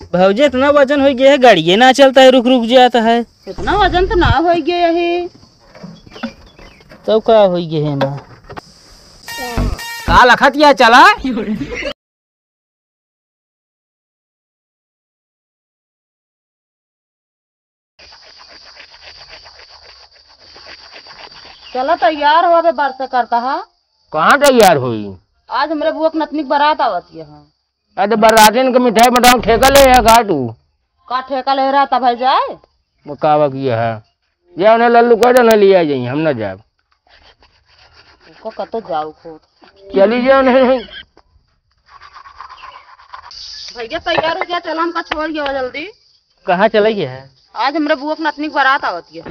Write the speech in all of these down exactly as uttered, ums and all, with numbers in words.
भौजी, इतना वजन होइ गया है, गाड़िए ना चलता है, रुक रुक जाता है। इतना वजन तो ना होइ गया है। तो का होइ गया है माँ? का लखत या चला? चला तैयार हो, अबे बरसे करता है। कहाँ तैयार होई? आज हमरे बुआ के नतनी के बारात आवत है। अरे बरातिन के मिठाई बटाओ, ठेका ले है का तू? का ठेका ले रहा था भाई जाए? वो कावा किया है? जा उन्हें लल्लू कह दे, उन्हें लिया जाई, हम ना जाब। उनको कतो जाओ खुद। चली जा उन्हें। भैया तैयार हो जा, चला हमका छोड़ गया जल्दी। कहाँ चले गया है? आज हमरे बुआ के नतनी के बारात आवत है।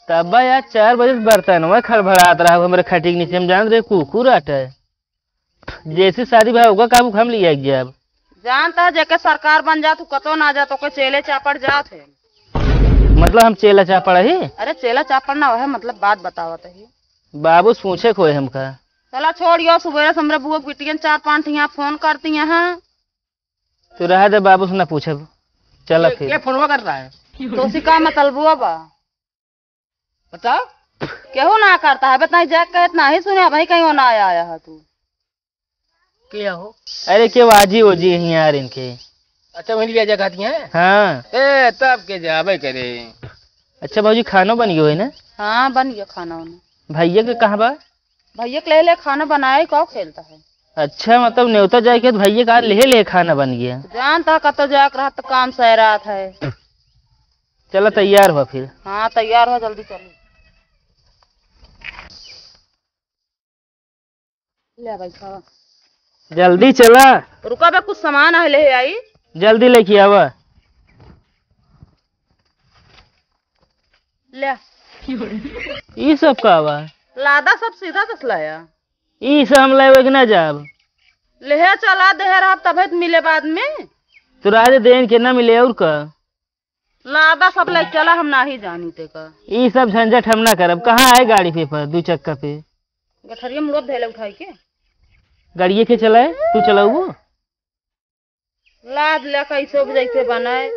तब यार चार बजे से बर्तनवा खड़बड़ात रहा हमरे खटिक नीचे, हम जान रहे कुकुर आटे। जैसे शादी भा होगा काबू हम लिया गया अब। जानता है जेके सरकार बन जात, तू कतो ना जात, ओके चेले चापड़ जात है। मतलब हम चेला चापड़ ही? अरे चेला चापड़ ना है, मतलब बात बतावत है। बाबू से पूछे कोई हमका। चला छोड़ यो, सुबेरे से हमरे बुआ के बिटियन चार पांच ठिया फोन करती हैं। तू रह दे, बाबू से ना पूछब। चला ये, फिर। ये फोनवा कर रहा है। तो उसी का मतलबुआ बा? बताओ। केहू ना करता है, बताई जाके कहत ना ही सुने, भाई कहीं वो ना आया, आया है तू। के हो? अरे के वाजी ओजी हैं यार इनके। अच्छा, वहीं लिया जा कहती हैं? हाँ। ए, तब के जाबे करे। अच्छा भौजी, खानो बन गयो है ना? हाँ, बन गया खाना वाना। भैया के कहाँ बा? भैया के ले ले खाना बनाए, का खेलता है? अच्छा, मतलब नेवता जाए के भैया का ले ले खाना बन गया। जानता है, कतो जाए के रहत काम सह रात है। चला तैयार हुआ फिर। हाँ, तैयार हुआ, जल्दी चलो। ले भाई, खावा। जल्दी चला। रुका बे, कुछ सामान है, ले आई। जल्दी लेके आवा। ले। ई सब का बा? लादा सब सीधा दस लाया। ई सब हम लेवे के ना जाब। लेहे चला, देहे रहब तबे त मिले बाद में। तू राजे देन के ना मिले और का? लादा सब ले चला, हम नाही जानी ते का। ई सब झंझट हम ना करब। कहाँ आए गाड़ी पे पर, दू चक्का पे? गठरिया मुड़त धैले उठाई के। गाड़िए के चलाए, तू चलाऊ? लाद ले कैसे भी जैसे बनाए।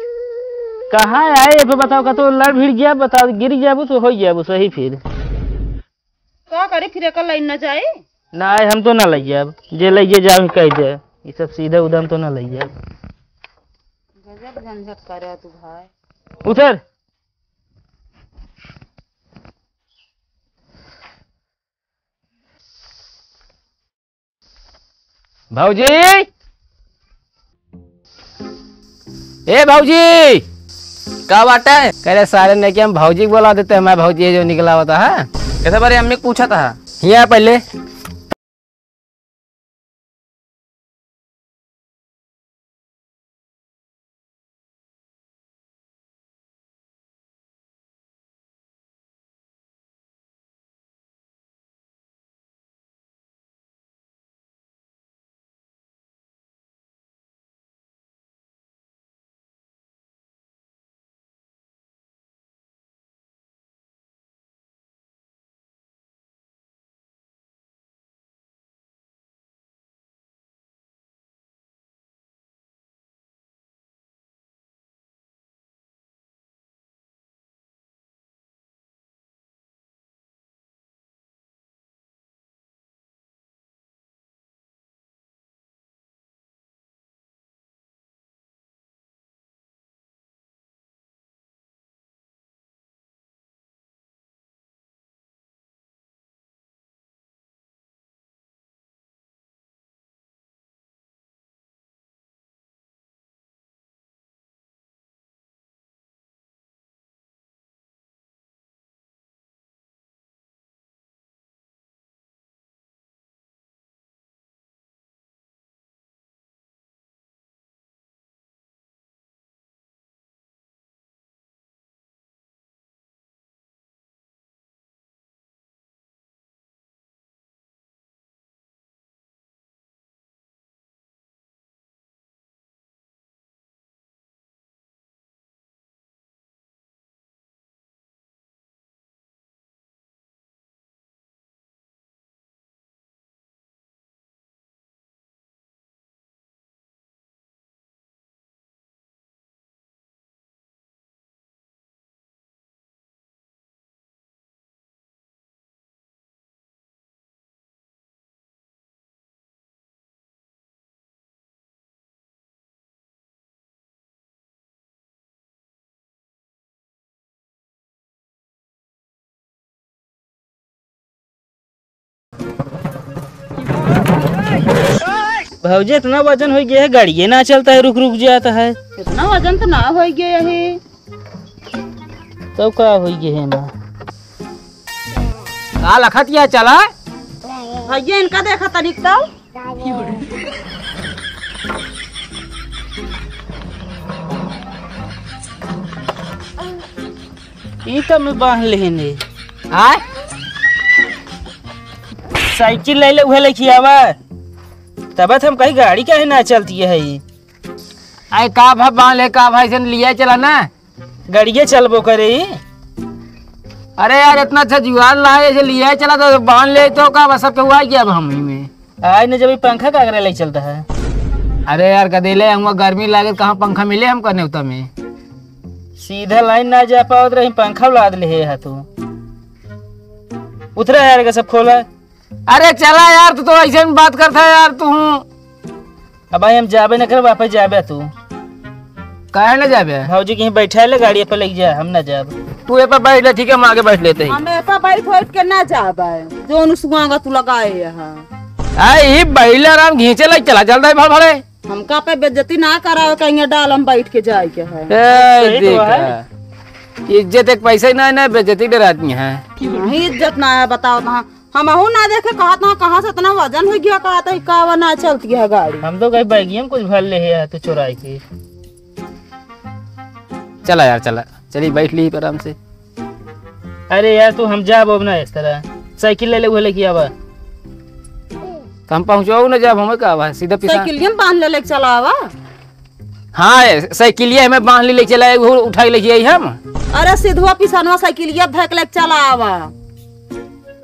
कहाँ आए ये पे बताओ, कतो लड़ भिड़ गया, बताओ, गिर गया, वो तो हो गया, वो सही फिर। का करे फिर, एकर लाइन न जाए? ना, हम तो ना लइया, अब जे लइये जाओ कह दे, ये सब सीधा उधम तो ना लइया। गजब झंझट करे तू भाई। उतर। भौजी, ए भौजी। का बाटे? करे सारे ने कि हम भौजी के बोला देते हैं, मैं भौजी है जो निकला होता है। कैसे बारे अम्मी के पूछा था? हिया पहले। भौजी, इतना वजन होइ गया है, गाड़िए ना चलता है, रुक रुक जाता है। इतना वजन तो ना होइ गया है। तब का होइ गया है ना? का लखत या चला? भैया, इनका देखा तनिक तो। ई का में बांध लेहने। आय? साइकिल ले ले, उहे लेके आवा। तब हम कही गाड़ी काहे ना चलती है ई? आय, का भा बांध ले, का भा, ऐसे लिया चला ना। गड़िए चलबो करे ई। अरे यार, इतना अच्छा जुआन ला है, ऐसे लिया चला तो बांध ले तो का, बस सब केहू आ गया अब हम ही में। आय न जब ई पंखा का करे ले चलता है। अरे यार, गदेले, हम गर्मी लागे, कहाँ पंखा मिले हमका नेवता में? सीधा लाइन ना जा पावत रही, पंखा लाद ले है तू। उतरा यार, का सब खोला। अरे चला यार, तू तो ऐसे में बात करता है यार, तू। अब भाई हम जाबे न करब, वापस जाबे तू। काहे न जाबे? भौजी कहीं बैठा ले गाड़ी पे लेके जा, हम न जाब। तू ए पे बैठ ले, ठीक है, हम आगे बैठ लेते हैं। हम ए पे बैठ बैठ के ना जाबे, जोन सुआंगा तू लगाए यहाँ। आ, ई बैला राम घींचे लाग चला, चल रहे भड़ भड़े। हमका पे बेइज्जती ना करावे, कहीं डाल हम बैठ के जाए के है। ए, सही तो देखा। है। इज्जत एक पैसा ही ना है, ना बेइज्जती डराती है। नहीं, इज्जत ना है, बताओ तो। हमहू ना देखे, कहत ना कहाँ से इतना वजन होइ गया, कहत है का ना चलती है गाड़ी। हम तो कहीं बैगिया में कुछ भर ले है तू चुराई के। चला यार, चला, चली बैठ ली पर आराम से। अरे यार, तू हम जाब अब ना इस तरह, साइकिल ले ले, उहे लेके आवा। तो हम पहुँचाऊ ना जाब, हमें का बा, सीधा पीछा। साइकिलिया में बांध ले लेके चला आवा। हाँ, साइकिलिया में बांध ले लेके चला, वो उठा के लेके आई हम। अरे सिधुआ पिसनवा साइकिलिया धक लेके चला आवा।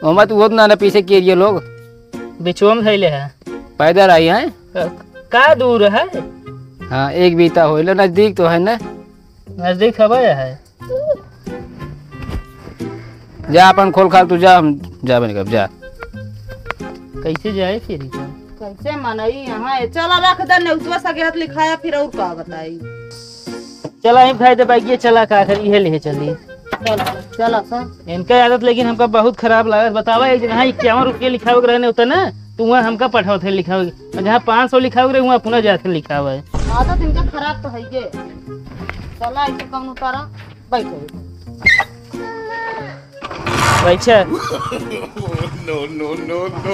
ओमा तू होत ना, ना पीछे के ये लोग। बिचुआ में धइले है। पैदल आई हैं? का दूर है? हाँ, एक बीता होइल, नजदीक तो है ना। नजदीक हवा है। जा अपन खोल खाल, तू जा, हम जाबे नहीं करब, जा। कैसे जाए फिर ई का? कैसे मनई यहाँ है? चला रख दे, नेउतवा सगे हाथ लिखाया, फिर और का बताई? चला ही भाई दे बैगिया, चला का करी, इहे ले चली। चला, चला सर। इनका आदत लेकिन हमका बहुत खराब लागत। बतावा, एक जगह इक्यावन रुपया लिखावे के रहने होता ना, तो वहाँ हमका पठावत है लिखावे के। और जहाँ पाँच सौ लिखावे के रहे, वहाँ अपना जात है लिखावे। आदत इनका खराब तो है ये। चला, इसे कौन उतारा? बैठो। बैठे। No, no, no, no।